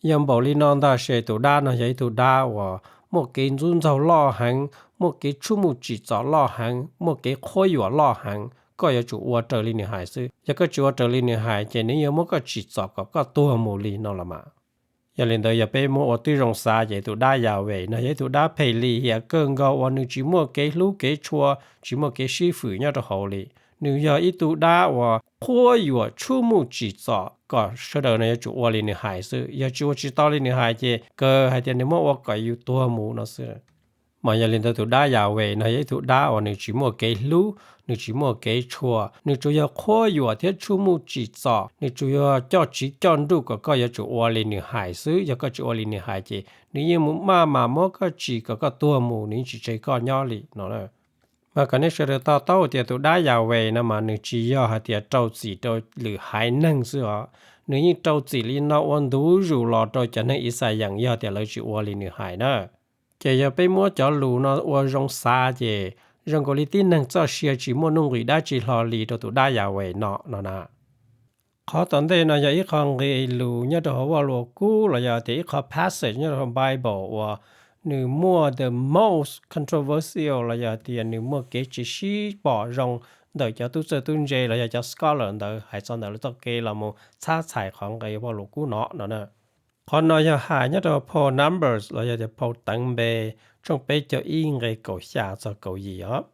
Yog npaum li no ntag ces tus dab no yog ib tug dab uas muaj kev ntxub ntxaug loj heev, muaj kev tshuaj muj tsim txom loj heev, muaj kev qhuab yuam loj heev, koj yuav tsum ua raws li nws hais xwb. Yog koj tsis ua raws li nws hais ces nws yuav muab koj tsim txom kom koj tuag mus li no los mas. Yog li ntawd yog peb muab ua tib zoo xav ces tus dab Yahweh no yog ib tug dab phem lim hiam kawg nkaus uas nws tsis muaj kev hlub kev tshua, tsis muaj kev sib fwm nyob rau hauv li. Nws yog ib tug dab uas qhuab yuam tshuaj muj tsim txom kom sawv daws no yuav tsum ua li nws hais xwb. Yog tsis ua tsis tau li nws hais ces kawg hais tias nws muab ua kom yus tuag mus no xwb. Mas yog li ntawd tus dab Yahweh no yog ib tug dab uas nws tsis muaj kev hlub, nws tsis muaj kev tshua, nws tsuas yog qhuab yuam thiab tshuaj muj tsim txom, nws tsuas yog coj tsiv coj nruj kom koj yuav tsum ua li nws hais xwb. Yog koj tsis ua li nws hais ces nws yeej mus maj mam muab koj tsim kom koj tuag mus, nws yeej tsis tseg koj nyob li no. Mas kom nej sawv daws to taub tias tus dab Yahweh no mas nws tsis yog hais tias rau txim rau lwm haiv neeg xwb os, nws yeej rau txim li no ua ntu zus los rau cov neeg Ixayees yog tias lawv tsis ua li nws hais na. Ces yog peb muab cov lus no ua zoo xav ces zoo nkaus li tib neeg txoj sia tsis muaj nuj nqis dab tsi hlo li rau tus dab Yahweh no no na. Qhov tom ntej no yog ib qho nqe lus nyob rau hauv Vaj Lus Kub los yog tias ib qho passage nyob rau hauv Bible uas nws muaj the most controversial los yog tias nws muaj kev tsis sib pom zoo ntawm cov tub txawj tub ntse los yog cov scholar ntawd hais txog ntawm lawv txoj kev los mus txhab txhais qhov nqe Vaj Lus Kub no no na. Qhov no yog hais nyob rau phau Numbers los yog tias phau Teev Npe tshooj peb caug ib nqe kaum xya txog kaum yim os.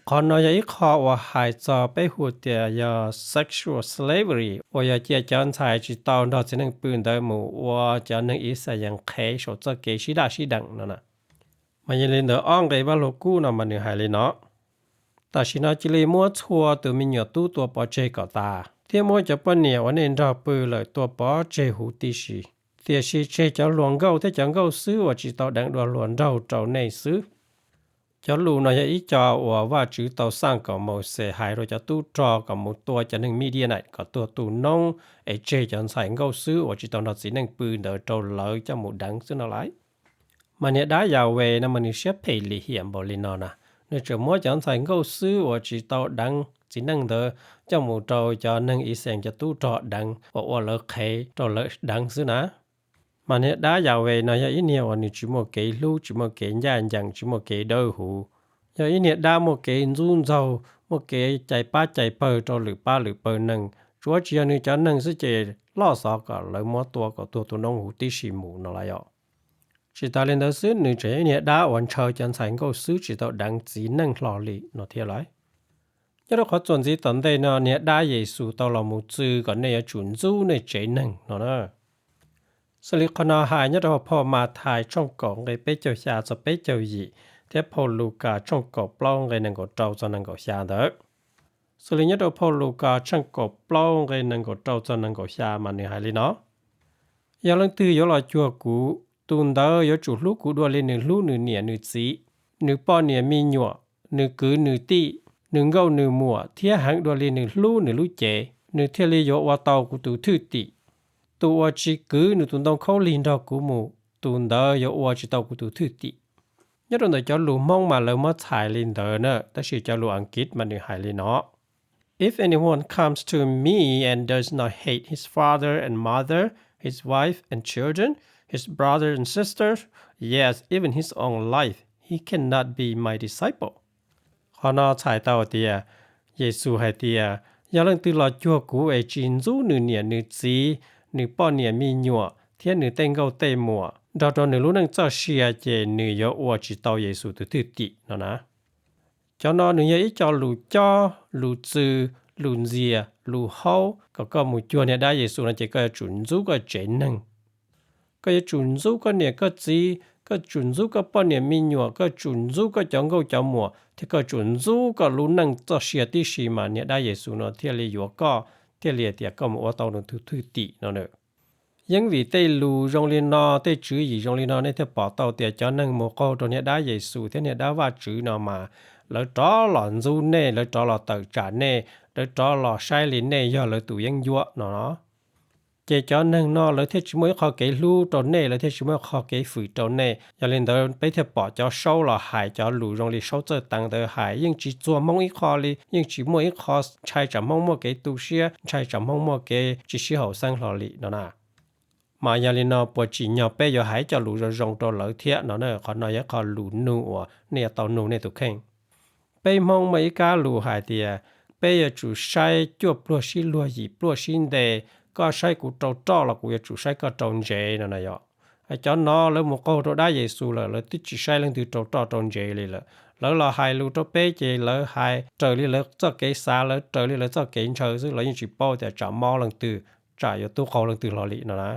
Qhov no yog ib qho uas hais txog peb hu tias yog sexual slavery uas yog cia cov ntxhais tsis tau nrog txiv neej pw ntawd mus ua cov neeg Ixayees qhev saum txoj kev sib daj sib deev no na. Mas yog li ntawd ob nqe Vaj Lus Kub no mas nws hais li no: Tam sim no cia li muab txhua tus me nyuam tub tua pov tseg kom tas, thiab muab cov poj niam uas nej nrog pw lawm tua pov tseg huv tib si. Tiam sis tseg cov hluas nkauj thiab cov nkauj xwb uas tsis tau deev dua hluas nraug rau nej xwb. Cov lus no yog ib co uas Vajtswv tau xaj kom Mauxes hais rau cov tub rog kom mus tua cov neeg Midianite kom tuag tu noob, es tseg cov ntxhais nkauj xwb uas tsis tau nrog txiv neej pw ntawd rau lawv coj mus deev xwb no lauj. Mas niag dab Yahweh no mas nws siab phem lim hiam npaum li no na, nws tseem muab cov ntxhais nkauj xwb uas tsis tau deev txiv neej ntawd coj mus rau cov neeg Ixayees cov tub rog deev uas ua lawv qhev rau lawv deev xwb na. Mas niag dab Yahweh no yog ib niag uas nws tsis muaj kev hlub, tsis muaj kev ncaj ncees, tsis muaj kev dawb huv, yog ib niag dab muaj kev ntxub ntxaug, muaj kev cais pab cais pawg rau lwm pab lwm pawg neeg. Tsuav tsis yog nws cov neeg xwb ces loj xov kom lawv muab tua kom tuag tu noob huv tib si mus no lauj yom. Tsis tas li ntawd xwb, nws tseem yog ib niag dab uas ntshaw cov ntxhais nkauj xwb tsis tau deev txiv neej hlo li no thiab lauj. Nyob rau qhov txuas ntxiv tom ntej no niag dab Yexus tau los mus txwv kom nej yuav tsum ntxub nej tsev neeg no na. Xws li qhov no hais nyob rau hauv phau Mathais tshooj kaum nqe peb caug xya txog peb caug yim, thiab phau Lukas tshooj kaum plaub nqe nees nkaum rau txog nees nkaum xya ntawd. Xws li nyob rau phau Lukas tshooj kaum plaub nqe nees nkaum rau txog nees nkaum xya mas nws hais li no: Yog leej twg yuav los cuag kuv, tus ntawd yuav tsum hlub kuv dua li nws hlub nws niam nws txiv, nws poj niam me nyuam, nws kwv nws tij, nws nkauj nws muam, thiab heev dua li nws hlub nws lub cev, nws thiaj li yuav ua tau kuv tus thwj tim. Tus uas tsis kwv nws tus ntoo khaub lig nrog kuv mus, tus ntawd yuav ua tsis tau kuv tus thwj tim. Nyob rau ntawm cov lus Hmoob mas lawv muab txhais li ntawd na, tab sis cov lus Askiv mas nws hais li no: If anyone comes to me and does not hate his father and mother, his wife and children, his brothers and sisters, yes, even his own life, he cannot be my disciple. Qhov no txhais tau tias, Yexus hais tias, yog leej twg los cuag kuv es tsis ntxub nws niam nws txiv, nws poj niam me nyuam thiab nws tej nkauj tej muam nrog rau nws lub neej txoj sia ces nws yuav ua tsis tau Yexus tus thwj tim no na. Cov no nws yog ib co lus cob, lus txwv, lus ntxias, lus haub kom koj mus cuag niag dab Yexus no ces koj yuav tsum ntxub koj tsev neeg. Koj yuav tsum ntxub koj niam koj txiv, koj tsum ntxub koj poj niam me nyuam, koj tsum ntxub koj cov nkauj cov muam, thiab koj tsum ntxub koj lub neej txoj sia tib si mas niag dab Yexus no thiaj li yuav koj, thiaj li tias koj mus ua tau nws tus thwj tim no na. Yeej vim tej lus zoo li no, tej tswv yim zoo li no nej thiaj pom tau tias cov neeg mus qaug rau niag dab Yexus thiab niag dab Vajtswv no mas lawv rov los ntxub nej, lawv rov los tawm tsam nej, lawv rov los saib li nej yog lawv tus yeeb ncuab no. Ces cov neeg no lawv thiaj tsis muaj ib qho kev hlub rau nej, lawv thiaj tsis muaj ib qho kev fwm rau nej. Yog li ntawd peb thiaj pom cov Saub los hais cov lus zoo li Saub Txawj Teev ntawd hais yeej tsis txuag Hmoob ib qho li, yeej tsis muaj ib qho ntshai tsam Hmoob muaj kev tu siab, ntshai tsam Hmoob muaj kev tsis sib haum xeeb hlo li no na. Mas yog li no puas tsim nyog peb yuav hais cov lus zoo zoo rau lawv thiab no na? Qhov no yog ib qho lus nug uas nej yuav tau nug nej tus kheej. Peb Hmoob muaj ib kab lus hais tias peb yuav tsum saib cuaj pluag sib luag yim pluag sib ntes, koj saib kuv rau roj los kuv yuav tsum saib koj rau ntsev no na yom. Cov no lawv mus qaug rau dab Yexus lawm, lawv twb tsis saib leej twg rau roj rau ntsev li lawm. Lawv los hais lus rau peb ces lawv hais raws li lawv txoj kev xav, lawv raws li lawv txoj kev ntshaw xwb, lawv yeej tsis paub tias tsam mob leej twg, tsam yuav tub qaug leej twg hlo li no na.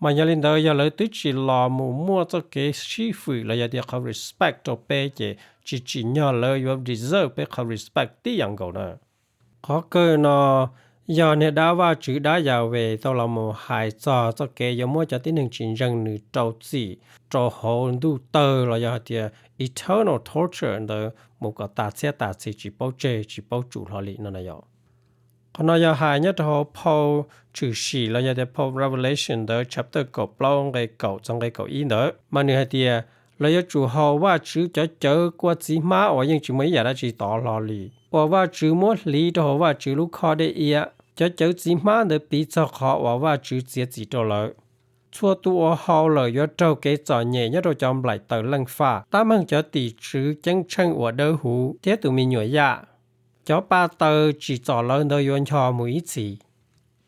Mas yog li ntawd yog lawv twb tsis los mus muaj txoj kev sib fwm los yog tias qhov respect rau peb ces tsis tsim nyog lawv yuav deserve peb qhov respect tib yam nkaus na. Qhov kawg no yog niag dab Vajtswv dab Yahweh tau los mus hais txog txoj kev yuav muab cov tib neeg tsis ntseeg nws rau txim rau hauv ntuj tawg los yog hais tias eternal torture ntawd mus kom tas txhiab tas txhis tsis paub tseg tsis paub tsum hlo li no na yom. Qhov no yog hais nyob rau hauv phau Tshwm Sim los yog tias phau Revelation ntawd chapter kaum plaub nqe kaum txog nqe kaum ib ntawd mas nws hais tias lawv yuav tsum haus Vajtswv cov cawv kua txiv hmab uas yeej tsis muaj ib yam dab tsi tov hlo li, uas Vajtswv muab hliv rau hauv Vajtswv lub khob dej iab. Cov cawv txiv hmab ntawd piv txog qhov uas Vajtswv txiav txim rau lawv. Txhua tus uas haus lawm yuav raug kev txom nyem nyob rau cov nplaim taws leej faj, tab meeg cov tim tswv ceeb tsheej uas dawb huv thiab tus me nyuam yaj. Cov pa taws tsim txom lawv ntawd yuav ncho mus ib txhis.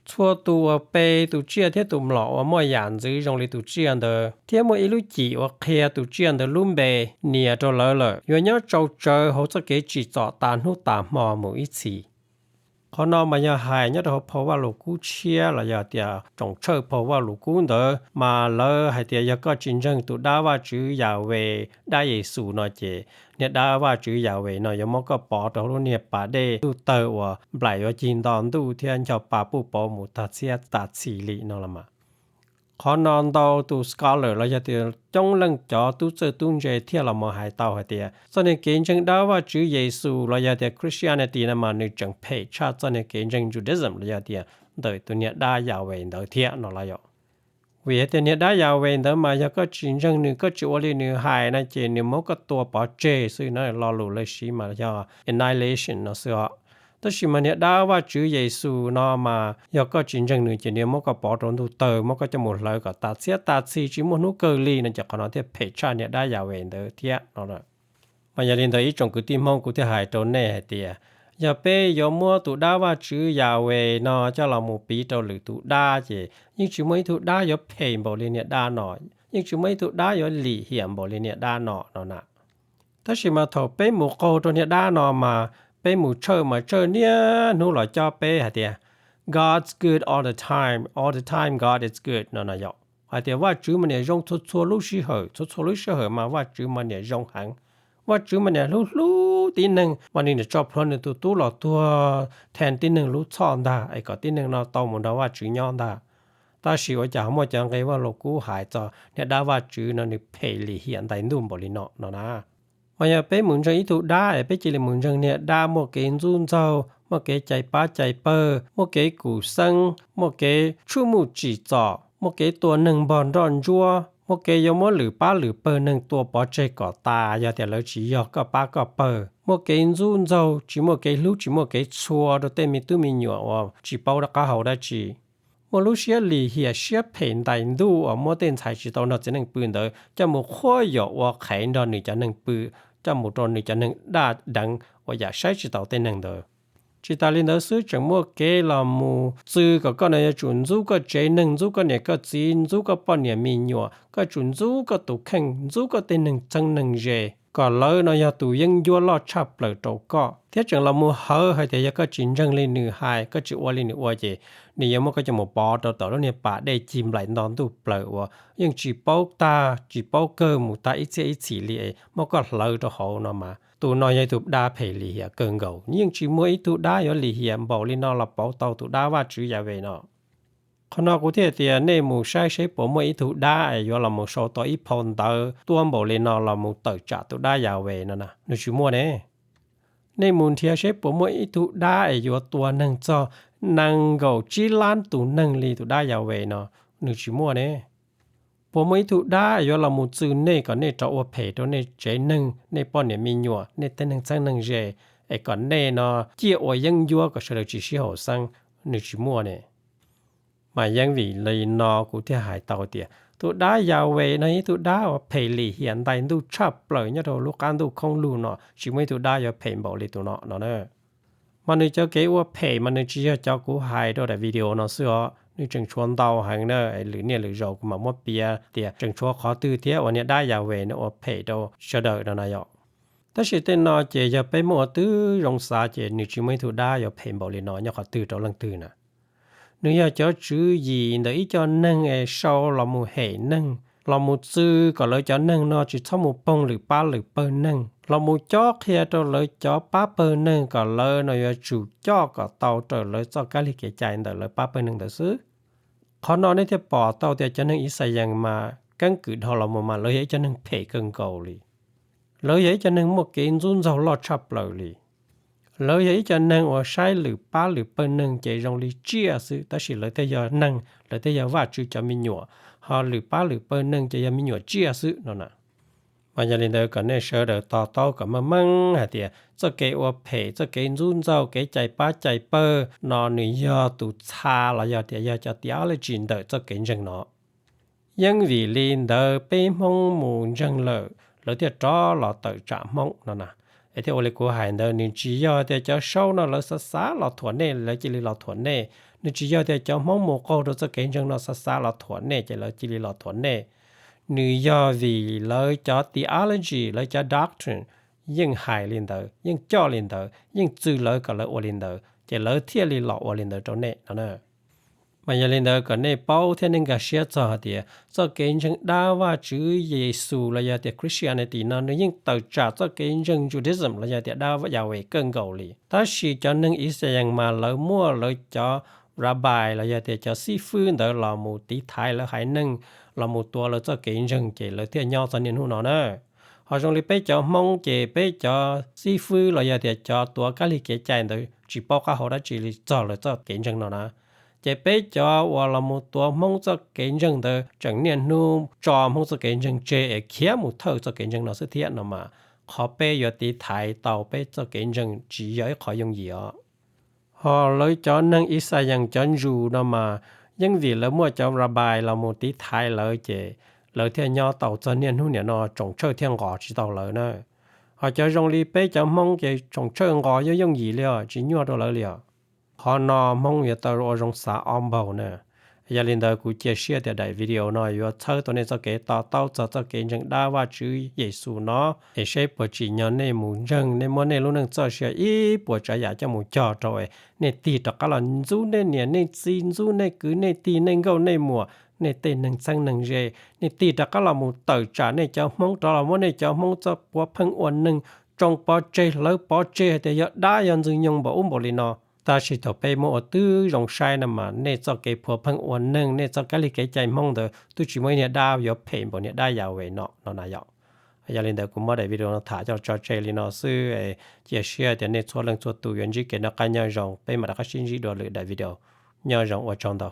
Txhua tus uas pe tus tsiaj thiab tus mlom uas muaj yam ntxwv zoo li tus tsiaj ntawd thiab muaj ib lub cim uas qhia tus tsiaj ntawd lub npe nias rau lawv lawm yuav nyob tsau tsawv hauv txoj kev tsim txom tas hnub tas hmo mus ib txhis. Qhov no mas yog hais nyob rau hauv phau Vajluskub tshiab los yog tias tsoos tshawj phau Vajluskub ntawd mas lawv hais tias yog koj tsis ntseeg tus dab Vajtswv Yahweh dab Yexus no ces niag dab Vajtswv Yahweh no yuav muab koj pov rau hauv lub niag pas dej ntuj tawg uas nplaim yuav cig nto ntuj thiab ncho pa puj pauv mus tag txhiab tas txhis li no los mas. Qhov no ntau tus scholar los yog tias coob leej cov tub txawj tub ntse thiaj los mus hais tau hais tias txoj niag kev ntseeg dab Vajtswv Yexus los yog tias Christianity no mas nws tseem phem tshaj txoj niag kev ntseeg Judaism los yog tias ntawm tus niag dab Yahweh ntawd thiab no los yom. Vim hais tias niag dab Yahweh ntawd mas yog koj tsis ntseeg nws, koj tsis ua li nws hais no ces nws muab koj tua pov tseg xwb na, lo lus lawv siv mas yog annihilation no xwb os. Tab sis mas niag dab Vajtswv Yexus no mas yog koj tsis ntseeg nws ces nws muab koj pov rau ntuj tawg, muab koj coj mus hlawv kom tas txhiab tas txhis tsis muaj hnub kawg li no ces qhov no thiaj phem tshaj niag dab Yahweh ntawd thiab no. Mas yog li ntawd ib tsoom kwv tij Hmoob, kuv thiaj hais rau nej hais tias yog peb yuav muab tus dab Vajtswv Yahweh no coj los mus piv rau lwm tus dab ces yeej tsis muaj ib tug dab yuav phem npaum li niag dab no, yeej tsis muaj ib tug dab yuav lim hiam npaum li niag dab no no na. Tab sis mas thaum peb mus qaug rau niag dab no mas peb mus tshawj mas tshawj niaj hnub los cob peb hais tias God's good all the time, all the time God is good no na yom. Hais tias Vajtswv mas niam zoo txhua txhua lub sij hawm, txhua txhua lub sij hawm mas Vajtswv mas niam zoo heev. Vajtswv mas niam hlub hlub tib neeg mas nws niam tso plhuav nws tus tub los tuag thees tib neeg lub txhoj ntag es kom tib neeg no tau mus nrog Vajtswv nyob ntag. Tab sis ua cas ho muaj cov nqe Vajluskub hais txog niag dab Vajtswv no nws phem lim hiam ntais ntuj npaum li no no na. Mas yog peb mus ntseeg ib tug dab es peb cia li mus ntseeg niag dab muaj kev ntxub ntxaug, muaj kev cais pab cais pawg, muaj kev kum xeeb, muaj kev tshuaj muj tsim txom, muaj kev tua neeg npog nroj ntsuab, muaj kev yuav muab lwm pab lwm pawg neeg tua pov tseg kom tas yog tias lawv tsis yog koj pab koj pawg, muaj kev ntxub ntxaug, tsis muaj kev hlub tsis muaj kev txhua rau tej me tub me nyuam uas tsis paub qab hau dab tsi. Muaj lub siab lim hiam siab phem ntais ntuj uas muab tej ntxhais tsis tau nrog txiv neej pw ntawd coj mus qhuab yam ua qhev nrog nws cov neeg pw, coj mus rau nws cov neeg daj deev uas yam saib tsis taus tej neeg ntawd. Tsis tas li ntawd xwb tseem muaj kev los mus txw kom koj no yuav tsum ntxub koj tsev neeg, ntxub koj niam koj txiv, ntxub koj poj niam me nyuam, koj tsum ntxub koj tus kheej, ntxub koj tej neeg txheeb neeg ze. kom lawv no yog tus yeeb ncuab loj tshaj plaws rau koj, thiab tseem los mus hawv hais tias yog koj tsis ntseeg li nws hais, koj tsis ua li nws ua ces nws yuav muab koj coj mus pov rau tom lub niag pas dej cig nplaim nto ntuj plaws uas yeej tsis paub tag tsis paub kawg mus tag ib txhiab ib txhis li es muab koj hlawv rau hauv no mas, tus no yog ib tug dab phem lim hiam kawg nkaus. Yeej tsis muaj ib tug dab yuav lim hiam npaum li no los pauv tau tus dab Vajtswv Yahweh no. Qhov no kuv thiaj tias nej mus saib seb puas muaj ib tug dab es yuav los mus sau tau ib phau ntawv tuab npaum li no los mus tawm tsam tus dab Yahweh no na, nws tsis muaj ne. Nej mus nrhiav seb puas muaj ib tug dab es yuav tua neeg txog nees nkaum tsib lab tus neeg li tus dab Yahweh no, nws tsis muaj ne. Puas muaj ib tug dab es yuav los mus txwv nej kom nej rov ua phem rau nej tsev neeg, nej poj niam me nyuam, nej tej neeg txheeb neeg ze, es kom nej no ciaj ua yeeb ncuab kom sawv daws tsis sib haum xeeb, nws tsis muaj ne. Mas yeej vim li no kuv thiaj hais tau tias tus dab Yahweh no ib tug dab uas phem lim hiam ntais ntuj tshaj plaws nyob rau lub qab ntuj khoob lug no tsis muaj ib tug dab yuav phem npaum li tus no no na. Mas nws cov kev ua phem mas nws tsis yog cov kuv hais rau daim video no xwb os, nws tseem tshuav ntau heev na, lwm niaj lwm zaus kuv mam muab piav tias tseem tshuav qhov twg thiab uas niag dab Yahweh no ua phem rau sawv daws no na yom. Tab sis tej no ces yog peb muab ua tib zoo xav ces nws tsis muaj ib tug dab yuav phem npaum li no nyob qhov twg rau leej twg na. Nws yog cov tswv yim ntawm ib co neeg es sau los mus hem neeg, los mus txwv kom lawv cov neeg no tsis txhob mus poog lwm pab lwm pawg neeg, los mus cob qhia rau lawv cov pab pawg neeg kom lawv no yuav tsum coj kom tau raws lawv txoj kab lig kev cai ntawm lawv pab pawg neeg ntawd xwb. Qhov no nej thiaj pom tau tias cov neeg Ixayees mas keeb kwm dhau los mus mas lawv yog ib co neeg phem kawg nkaus li. Lawv yog ib co neeg muaj kev ntxub ntxaug loj tshaj plaws li. Lawv yog ib co neeg uas saib lwm pab lwm pawg neeg ces zoo li tsiaj xwb, tab sis lawv thiaj yog neeg, lawv thiaj yog Vajtswv cov me nyuam, ho lwm pab lwm pawg neeg ces yog me nyuam tsiaj xwb no na. Mas yog li ntawd kom nej sawv daws to taub kom meej meej hais tias txoj kev ua phem, txoj kev ntxub ntxaug, kev cais pab cais pawg no nws yog tus txha los yog tias yog cov theology ntawm txoj kev ntseeg no. Yeej vim li ntawd peb Hmoob mus ntseeg lawm, lawv thiaj rov los tawm tsam Hmoob no na. Es thiaj ua li kuv hais ntawd, nws tsis yog tias cov saub no lawv xav xav los thuam nej lawv cia li los thuam nej. Nws tsis yog tias cov Hmoob mus qaug rau txoj kev ntseeg no xav xav los thuam nej ces lawv cia li los thuam nej. Nws yog vim lawv cov theology, lawv cov doctrine yeej hais li ntawd, yeej coj li ntawd, yeej txwv lawv kom lawv ua li ntawd, ces lawv thiaj li los ua li ntawd rau nej no na. Mas yog li ntawd kom nej paub thiab nej nkag siab txog hais tias txoj kev ntseeg dab Vajtswv Yexus los yog tias Christianity no nws yeej tawm tsam txoj kev ntseeg Judaism los yog tias dab Yahweh kawg nkaus li. Tab sis cov neeg Ixayees mas lawv muaj lawv cov rabbi los yog tias cov xib fwb ntawd los mus tiv thaiv lawv haiv neeg, los mus tuav lawv txoj kev ntseeg ces lawv thiaj nyob txog niaj hnub no na. Ho zoo li peb cov Hmoob ces peb cov xib fwb los yog tias cov tuav kab lig kev cai ntawd tsis paub qab hau dab tsi li txog lawv txoj kev ntseeg no na. Ces peb cov uas los mus tuav Hmoob txoj kev ntseeg ntawd tseem niaj hnub tso Hmoob txoj kev ntseeg tseg es khiav mus thawj txoj kev ntseeg no xwb thiab no mas, qhov peb yuav tiv thaiv tau peb txoj kev ntseeg tsis yog ib qhov yooj yim os. Ho lawv cov neeg Ixayees cov Jews no mas, yeej vim lawv muaj cov rabbi los mus tiv thaiv lawv ces lawv thiaj nyob tau txog niaj hnub niam no tsoom tshawj thiaj nqos tsis tau lawv na. Ho cov zoo li peb cov Hmoob ces tsoom tshawj nqos yooj yooj yim li os, tsis nyuaj rau lawv li os. Qhov no Hmoob yuav tau ua zoo xav ob npaug na. Yog li ntawd kuv cia siab tias daim video no yuav txhawb tau nej txoj kev to taub txog txoj kev ntseeg dab Vajtswv Yexus no, es seb puas tsim nyog nej mus ntseeg, nej muab nej lub neej txoj sia ib puas tsav yam coj mus cog rau es nej tig rov qab los ntxub nej niam nej txiv, ntxub nej kwv nej tij, nej nkauj nej muam, nej tej neeg txheeb neeg ze, nej tig rov qab los mus tawm tsam nej cov Hmoob, rov los muab nej cov Hmoob txoj puav pheej ua neeg tsoo pov tseg, hlawv pov tseg hais tias yog dab yog ntxwg nyoog npaum ub npaum li no. Tab sis thaum peb muab ua tib zoo saib no mas nej txoj kev puav pheej ua neeg, nej txoj kab lig kev cai Hmoob ntawd twb tsis muaj ib niag dab yuav phem npaum niag dab Yahweh no no na yom. Yog li ntawd kuv muab daim video no tham coj tso tseg li no xwb, cia siab tias nej txhua leej txhua tus yuav ntsib kev noj qab nyob zoo, peb mam rov qab sib ntsib dua lwm daim video. Nyob zoo, ua tsaug ntau.